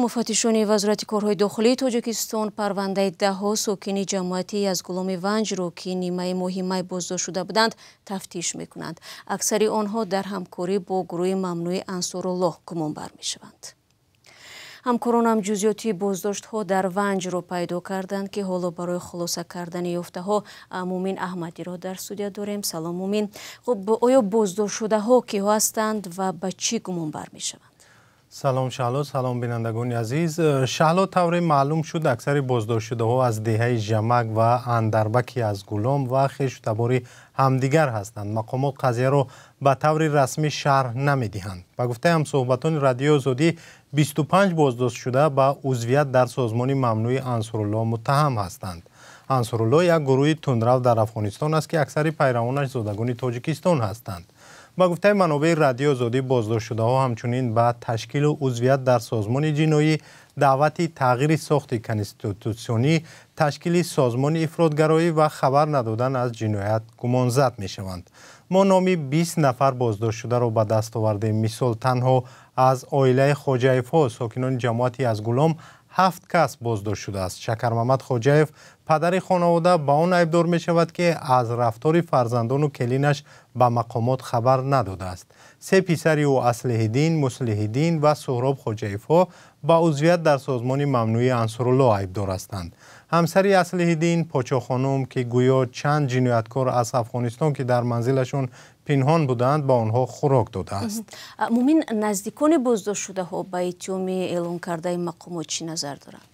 Муфаттишони Вазорати корҳои дохилии Тоҷикистон парвандаи даҳҳо сокини ҷамоати Язгуломи Ванҷро, ки нимаи моҳи май боздошт шуда буданд, тафтиш мекунанд. Аксари онҳо дар ҳамкорӣ бо гурӯҳи мамнӯи Ансоруллоҳ гумонбар мешаванд. Ҳамкоронам ҷузъиёти боздоштҳо дар Ванҷро пайдо карданд, ки ҳоло барои хулоса кардани ёфтаҳо Мумин Аҳмадиро дар студия дорем. Салом, Мумин. Хуб, оё боздоштшудаҳо киҳо ҳастанд ва ба чӣ гумонбар мешаванд? Салом, Шаҳло, салом, бинандагони азиз. Шаҳло, тавре маълум шуд, аксари боздоштшудаҳо аз деҳаи Жамак ва Андарбаки Язгулом ва хешу табори ҳамдигар ҳастанд. Мақомот қазияро ба таври расмӣ шарҳ намедиҳанд. Ба гуфтаи ҳамсӯҳбатони Радиои Озодӣ, 25 боздоштшуда ба узвият дар созмони мамнӯи Ансоруллоҳ муттаҳам ҳастанд. Ансоруллоҳ як гурӯҳи тундрав дар Афғонистон аст, ки аксари пайравонаш зодагони Тоҷикистон ҳастанд. Ба гуфтаи манобеи Радиои Озодӣ, боздоштшудаҳо ҳамчунин ба ташкилу узвият дар созмони ҷиноӣ, даъвати тағйири сохти конститутсионӣ, ташкили созмони ифротгароӣ ва хабар надодан аз ҷиноят гумонзад мешаванд. Мо номи 20 нафар боздоштшударо ба даст овардем. Мисол, танҳо аз оилаи Хоҷаевҳо, сокинони ҷамоати Язгулом, 7 кас боздошт шудааст. Шакармамад Хоҷаев, падари хонавода, ба он айбдор мешавад, ки аз рафтори фарзандону келинаш ба мақомот хабар надодааст. Се писари ӯ, Аслиҳиддин, Муслиҳиддин ва Суҳроб Хоҷаевҳо, ба узвият дар созмони мамнӯи Ансоруллоҳ айбдор ҳастанд. Ҳамсари Аслиҳиддин, Почохонум, ки гӯё чанд ҷинояткор аз Афғонистон, ки дар манзилашон пинҳон буданд, ба онҳо хӯрок додааст. Мумин, наздикони боздоштшудаҳо ба иттиҳоми эълон кардаи мақомот чӣ назар доранд?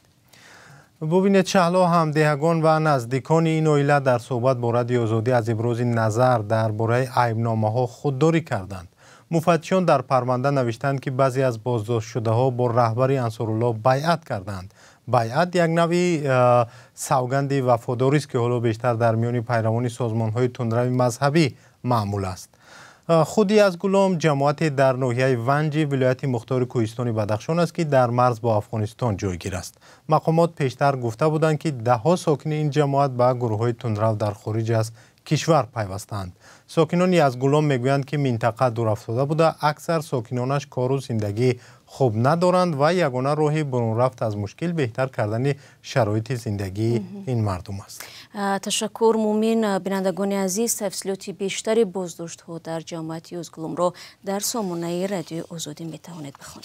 Бубинед, Шаҳло, ҳамдеҳагон ва наздикони ин оила дар суҳбат бо Радиои Озодӣ аз ибрози назар дар бораи айбномаҳо худдорӣ карданд. Муфаттишон дар парванда навиштанд, ки баъзе аз боздоштшудаҳо бо раҳбари Ансоруллоҳ байъат карданд. Байъат як навъи савганди вафодорист, ки ҳоло бештар дар миёни пайравони созмонҳои тундрави мазҳабӣ маъмул аст. Худи Язгулом ҷамоате дар ноҳияи Ванҷи вилояти мухтори кӯҳистони Бадахшон аст, ки дар марз бо Афғонистон ҷойгир аст. Мақомот пештар гуфта буданд, ки даҳҳо сокини ин ҷамоат ба гурӯҳҳои тундрав дар хориҷ аз кишвар пайвастаанд. Сокинони Язгулом мегӯянд, ки минтақа дурафтода буда, аксар сокинонаш кору зиндагӣ хуб надоранд ва ягона роҳи бурунрафт аз мушкил беҳтар кардани шароити зиндагии ин мардум аст. Ташаккур, Мумин. Бинандагони азиз, тафсилоти бештари боздоштҳо дар ҷамоати Язгуломро дар сомонаи Радиои Озодӣ метавонед бихонед.